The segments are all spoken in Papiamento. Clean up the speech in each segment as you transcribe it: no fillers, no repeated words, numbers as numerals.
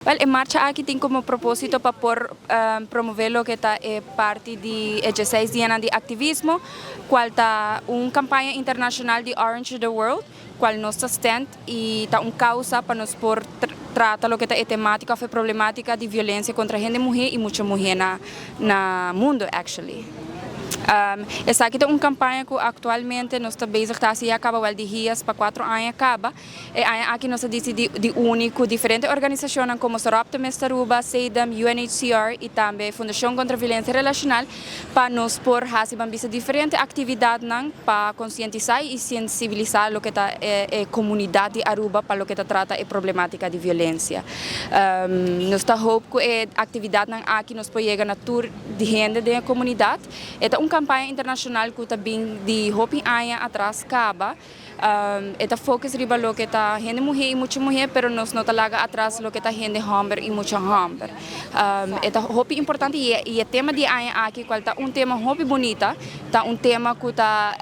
Wel, e marcha aki tin como proposito pa por promove loke ta e parti di e 16 dianan di activismo, cual ta un campaña internacional di Orange the World, cual nos ta stand y ta un causa pa nos por trata loke ta e tematica of e problematica di violencia contra hende muhe y mucha muhe na mundo, actually. Esaki ta un campaña cu actualmente nos ta bezig ta haci ya caba, wel, di HIAS pa 4 aña caba. E aña aki nos a dicidi di uni cu diferente organisacion como Soroptimist Aruba, SEDAM, UNHCR y tambe Fundacion contra Violencia Relacional pa nos por haci, ban bisa, diferente actividad pa concientisa y sensibilisa loke ta e comunidad di Aruba pa loke ta trata e problematica di violencia. Nos ta hope cu e actividad aki nos por yega na tur di hende di comunidad. E ta un campaña internacional cu tambe di hopi aña atras caba. E ta focus riba loke ta hende muhe y mucha muhe, pero nos no ta laga atras loke ta hende homber y mucha homber. E ta hopi importante y e tema di aña aki, cual ta un tema hopi bunita, ta un tema cu ta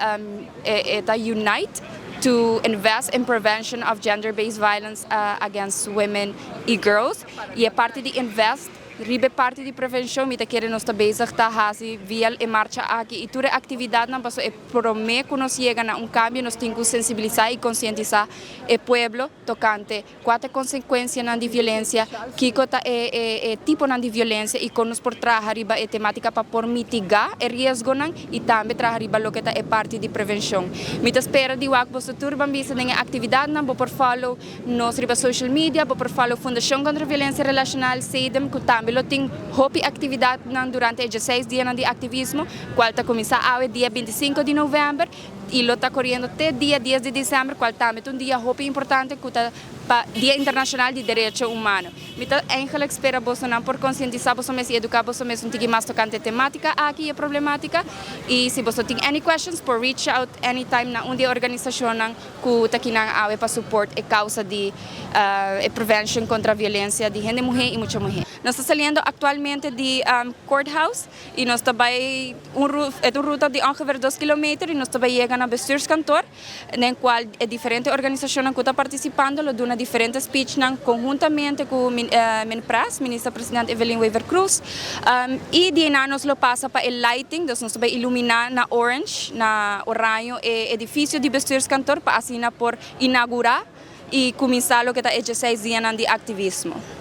ta "Unite to invest in prevention of gender-based violence against women y girls". Y e parti di invest riba parti di prevencion, mi ta kere nos ta bezig ta hasi via e marcha aki y tur actividad nan, paso e prome cu nos yega na un cambio, nos tin cu sensibilisa y concientisa e pueblo tocante cua ta consecuencia nan di violencia, kico ta e tipo nan di violencia y con nos por traha riba e tematica pa por mitiga e riesgo nan y tambe traha riba loke ta e parti di prevencion. Mi ta spera di wak boso tur, ban bisa, den actividad nan. Bo por follow nos riba social media, bo por follow Fundacion contra Violencia Relacional, SEDEM, cu tambe lo tin hopi actividad nan durante e 16 dia di activismo, cual ta cuminsa awe, dia 25 di november, y lo ta coriendo te dia 10 di december, cual tambe ta un dia hopi importante, cu ta pa Dia Internacional di Derecho Humano. Mi ta eigenlijk spera boso nan por concientisa boso mes y educa boso mes un tiki mas tocante tematica aki e problematica. Y si boso tin any questions, por reach out anytime na un di organisacion nan cu ta aki nan awe pa support e causa di e prevention contra violencia di hende muhe y mucha muhe. Nos ta saliendo actualmente di courthouse y nos ta bay un ruta di ongeveer 2 kilometer y nos ta bay yega na bestuurskantoor, den cual diferente organisacion cu ta participando lo duna diferente speech nan conhuntamente cu Minpres, Minister President Evelyn Wever-Croes, y di nos lo pasa pa e lighting, dus nos ta bay ilumina na orange, na oraño, e edificio di bestuurskantoor pa asina por inaugura y cuminsa loke ta e 6 dia di activismo.